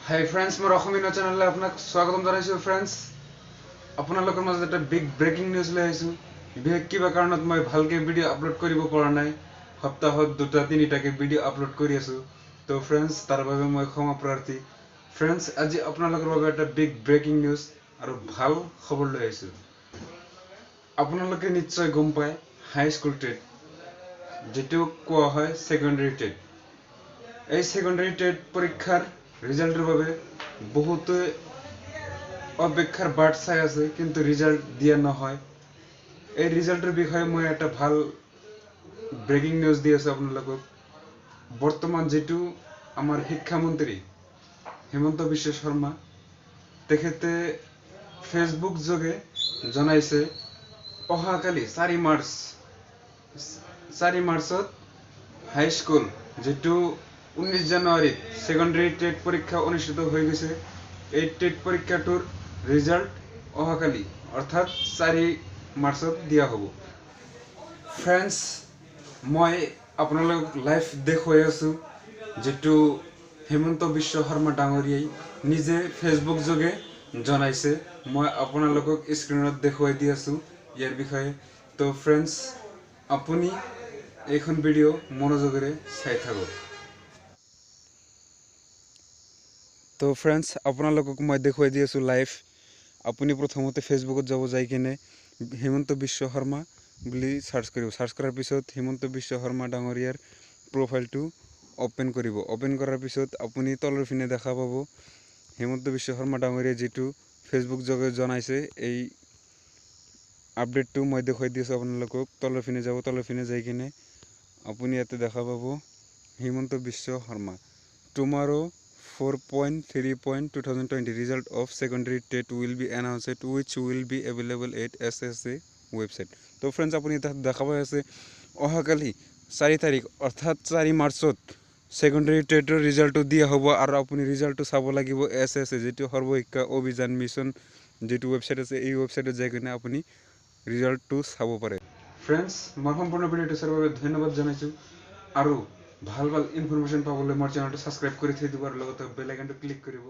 হাই friends, মোৰ অসমীয়া চেনেললৈ আপোনাক স্বাগতম জনাইছোঁ। ফ্ৰেণ্ডছ, আপোনালোকৰ মাজত এটা বিগ ব্ৰেকিং নিউজ লৈ আহিছোঁ। বিশেষ কিবা কাৰণত মই ভালকৈ ভিডিঅ' আপলোড কৰিব পৰা নাই, সপ্তাহত দুটা তিনিটাকৈ ভিডিঅ' আপলোড কৰি আছোঁ। তো ফ্ৰেণ্ডছ, তাৰ বাবে মই ক্ষমা প্ৰাৰ্থী। ফ্ৰেণ্ডছ, আজি আপোনালোকৰ বাবে এটা বিগ ব্ৰেকিং নিউজ আৰু ভাল খবৰ লৈ আহিছোঁ। আপোনালোকে নিশ্চয় গম পায়, হাই স্কুল টেট, যিটো কোৱা হয় ছেকেণ্ডেৰী টেট, এই ছেকেণ্ডেৰী টেট পৰীক্ষাৰ ৰিজাল্টৰ বাবে বহুতে অপেক্ষাৰ বাট চাই আছে, কিন্তু ৰিজাল্ট দিয়া নহয়। এই ৰিজাল্টৰ বিষয়ে মই এটা ভাল ব্ৰেকিং নিউজ দি আছোঁ আপোনালোকক। বৰ্তমান যিটো আমাৰ শিক্ষামন্ত্ৰী হিমন্ত বিশ্ব শৰ্মা, তেখেতে ফেচবুক যোগে জনাইছে, অহাকালি 4 মাৰ্চ, 4 মাৰ্চত হাইস্কুল, যিটো 19 জানুৱাৰীত ছেকেণ্ডেৰী টেট পৰীক্ষা অনুষ্ঠিত হৈ গৈছে, এই টেট পৰীক্ষাটোৰ ৰিজাল্ট অহাকালি অৰ্থাৎ 4 মাৰ্চত দিয়া হ'ব। ফ্ৰেণ্ডছ, মই আপোনালোকক লাইভ দেখুৱাই আছোঁ, যিটো হিমন্ত বিশ্ব শৰ্মা ডাঙৰীয়াই নিজে ফেচবুক যোগে জনাইছে। মই আপোনালোকক স্ক্ৰীণত দেখুৱাই দি আছোঁ ইয়াৰ বিষয়ে। তো ফ্ৰেণ্ডছ, আপুনি এইখন ভিডিঅ' মনোযোগেৰে চাই থাকক। তো ফ্ৰেণ্ডছ, আপোনালোকক মই দেখুৱাই দি আছোঁ লাইভ। আপুনি প্ৰথমতে ফেচবুকত যাব, যাই কিনে হিমন্ত বিশ্ব শৰ্মা বুলি চাৰ্চ কৰিব। চাৰ্চ কৰাৰ পিছত হিমন্ত বিশ্ব শৰ্মা ডাঙৰীয়াৰ প্ৰফাইলটো অ'পেন কৰিব। অ'পেন কৰাৰ পিছত আপুনি তলৰ পিনে দেখা পাব, হিমন্ত বিশ্ব শৰ্মা ডাঙৰীয়াই যিটো ফেচবুক যোগে জনাইছে, এই আপডেটটো মই দেখুৱাই দি আছোঁ আপোনালোকক। তলৰ পিনে যাব, তলৰ পিনে যাই কিনে আপুনি ইয়াতে দেখা পাব, Himanta Biswa Sarma, "Tomorrow 4.3.2020 result of secondary TET will be announced, which will be available at SSA website." তো ফ্ৰেণ্ডছ, আপুনি তাত দেখা পাই আছে, অহাকালি 4 তাৰিখ অৰ্থাৎ 4 মাৰ্চত ছেকেণ্ডেৰী টেটৰ ৰিজাল্টটো দিয়া হ'ব আৰু আপুনি ৰিজাল্টটো চাব লাগিব এছ এছ এ, যিটো সৰ্বশিক্ষা অভিযান মিছন যিটো ৱেবছাইট আছে, এই ৱেবছাইটত যাই কিনে আপুনি ৰিজাল্টটো চাব পাৰে। ফ্ৰেণ্ডছ, মই সম্পূৰ্ণ ভিডিঅ'টো চোৱাৰ বাবে ধন্যবাদ জনাইছোঁ আৰু ভাল ভাল ইনফৰমেশ্যন পাবলৈ মোৰ চেনেলটো ছাবস্ক্ৰাইব কৰি থৈ দিব আৰু লগতে বেল আইকনটো ক্লিক কৰিব।